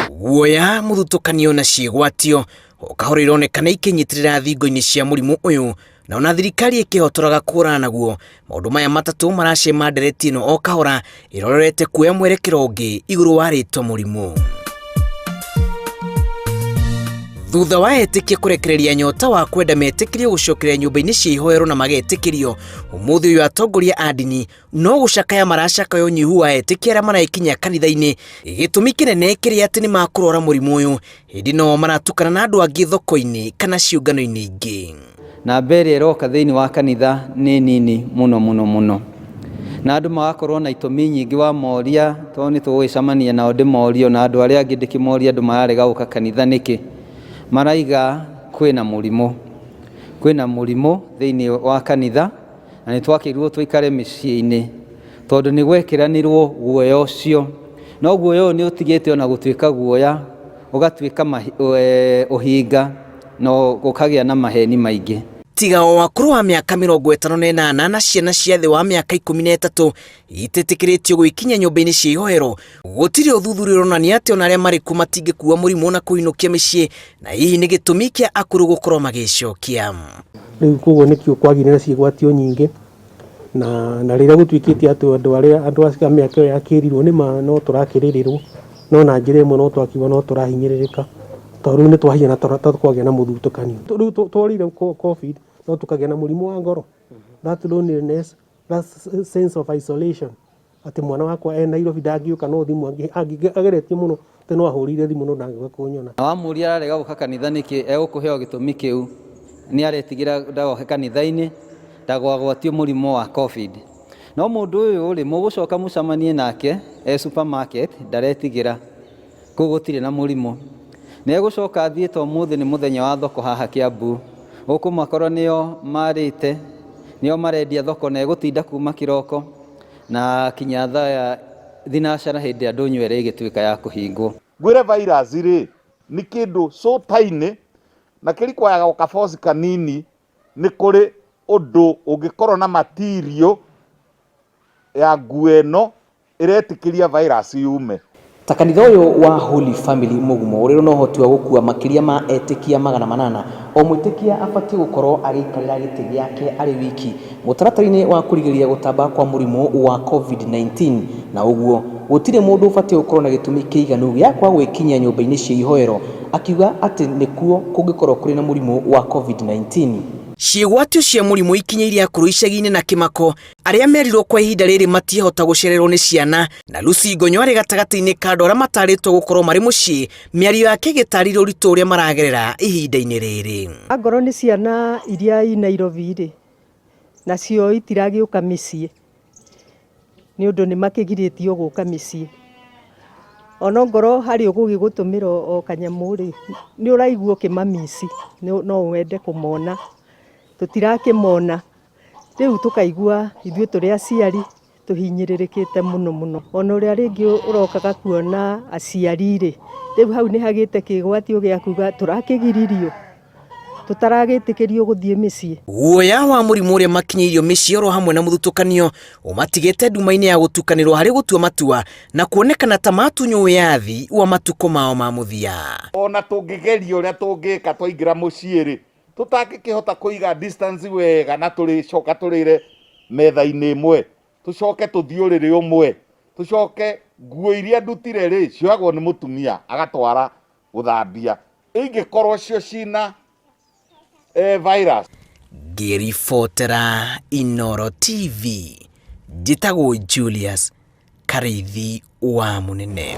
Guoya, mũthutũkanio na ciĩgwatio o kahora ironekana ikĩnyitĩrĩra thingo-inĩ cia mũrimũ ũyũ, na ona thirikari ĩkĩhotoraga kũhũrana naguo. Maũndũ maya matatũ maracema ndereti ĩno o kahora ĩrorete kuoya mwerekero ũngĩ igũrũ wa rĩtwa mũrimũ. Thutha wa etĩkia kũrekereria nyota wa kwenda metĩkĩrio gũcokeria nyũmba-inĩ cia ihoero na magetĩkĩrio, ũmũthĩ ũyũ atongoria a ndini no gũcakaya maracakaya ũnyihu wa etĩkia arĩa maraikinya kanitha-inĩ, gĩtũmi kĩnene kĩrĩa atĩ nĩ makũrwara mũrimũ ũyũ hĩndĩ no maratukana na andũ angĩ thoko-inĩ kana ciũngano-inĩ ingĩ. Namba ĩrĩa ĩroka thĩinĩ wa kanitha nĩ nini mũno mũno mũno, na andũ magakorwo na itũmi nyingĩ wamoria, tondũ nĩ tũgũgĩcemania nao ndĩmorie ona andũ arĩa angĩ ndĩkĩmorie andũ mararega gũka kanitha nĩkĩ, maraiga kwĩna mũrimũ, kwĩna mũrimũ thĩinĩ wa kanitha na nĩ twakĩrirwo tũikare mĩciĩ-inĩ tondũ nĩ gwekĩranirwo guoya ũcio, no guoya ũyũ nĩ ũtigĩte ona gũtuĩka guoya, ũgatuĩka ũhinga na gũkagĩa na maheni maingĩ. Tiga o akũrũ a mĩaka 58 na ciana cia thĩ wa mĩaka 13 itetĩkĩrĩtio gwĩkinyia nyũmba-inĩ cia ihoero, gũtirĩ ũthuthuria ũronania atĩ ona arĩa marĩ kuo matingĩkua mũrimũ na kũinũkia mĩciĩ, na hihi nĩ gĩtũmi kĩa akũrũ gũkorwo magĩcokia. Rĩu koguo nĩkĩo kwagĩire na ciĩgwatio nyingĩ, na rĩrĩa gũtuĩkĩte atĩ andũ arĩa andũ a mĩaka ĩyo yakĩrirwo nĩ ma no tũrakĩrĩrĩrwo, no na njĩra ĩmwe no twakiuga no tũrahinyĩrĩrĩka, tondũ rĩu nĩ twahiana ta twagĩa na mũthutũkanio. Rĩu tworĩire Covid no tũkagĩa na mũrimũ wa ngoro, that loneliness, that sense of isolation, atĩ mwana wakwa e Nairobi ndangĩũka no thimũ ageretie mũno atĩ no ahũrĩire thimũ no ndangĩũka kũnyona. Na wamũria ararega gũka kanitha nĩkĩ, egũkũhe o gĩtũmi kĩu, nĩ aretigĩra ndagoke kanitha-inĩ ndagagwatio mũrimũ wa Covid. No mũndũ ũyũ rĩ, mũgũcoka mũcemanie nake e supermarket, ndaretigĩra, kũu gũtirĩ na mũrimũ. Nĩ egũcoka athiĩ ta ũmũthĩ nĩ mũthenya wa thoko haha Kiambu, ũkũmakora nĩo marĩte, nĩo marendia thoko na egũtinda kuma kĩroko na kinya thaa ya thinacara hĩndĩ ĩrĩa ndũnyũ ĩrĩgĩtuĩka ya kũhingwo. Ngwĩre virus rĩ, nĩ kĩndũ so tiny na kĩrikwayaga o kaboci kanini, nĩ kũrĩ ũndũ ũngĩkorwo na material ya nguo ĩno ĩretĩkĩria virus yume. Ta kanitha ũyũ wa Holy Family Mũgumo ũrĩ na ũhoti wa gũkua makĩria ma etĩkia 800, o mwĩtĩkia abatiĩ gũkorwo agĩikarĩra gĩtĩ gĩake arĩ wiki mũtaratara-inĩ wa kũrigĩrĩria gũtamba kwa mũrimũ wa Covid-19, na ũguo gũtirĩ mũndũ ũbatiĩ gũkorwo na gĩtũmi kĩiganu gĩa kwaga gwĩkinyia nyũmba-inĩ cia ihoero akiuga atĩ nĩkuo kũngĩkorwo kũrĩ na mũrimũ wa Covid-19. Ciĩgwatio cia mũrimũ ikinyĩire akũrũ icagi-inĩ na kĩmako arĩa merirwo kwa ihinda rĩrĩ matiahota gũcererwo nĩ ciana, na Lucy Ngonyo arĩ gatagatĩ-inĩ ka andũ arĩa matarĩtwo gũkorwo marĩ mũciĩ, mĩario yake ĩgĩtarĩria ũritũ ũrĩa maragerera ihinda-inĩ rĩrĩ. Angorwo nĩ ciana iria i Nairobi rĩ, nacio itiragĩũka mĩciĩ nĩ ũndũ nĩ makĩgirĩtio gũka mĩciĩ. Ona ongorwo harĩ ũgũgĩgũtũmĩra o kanyamũ rĩ, nĩ ũraigua ũkĩmamici, no wende kũmona. Tũtirakĩmona. Rĩu tũkaigua ithuĩ tũrĩ aciari tũhinyĩrĩrĩkĩte mũno mũno. Ona ũrĩa rĩngĩ ũrokaga kuona aciari rĩ, rĩu hau nĩ hagĩte kĩgwatio gĩa kuga tũrakĩgiririo, tũtaragĩtĩkĩrio gũthiĩ mĩciĩ. Guoya wa mũrimũ ũrĩa makinyĩirio mĩciĩ oro hamwe na mũthutũkanio ũmatigĩte nduma-inĩ ya gũtukanĩrwo harĩ gũtua matua na kuonekana ta matunywo wĩyathi wa matukũ mao ma mũthia. Ona tũngĩgeria ũrĩa tũngĩka twaingĩra mũciĩ rĩ, tũtangĩkĩhota kũiga distance wega na tũrĩcoka tũrĩre metha-inĩ ĩmwe, tũcoke tũthiĩ ũrĩrĩ ũmwe, tũcoke nguo iria ndutire rĩ, cioyagwo nĩ mũtumia agatwara gũthambia, ingĩkorwo cio cina virus. Ngĩribotera Inooro TV, njĩtagwo Julius Karĩithi wa Mũnene.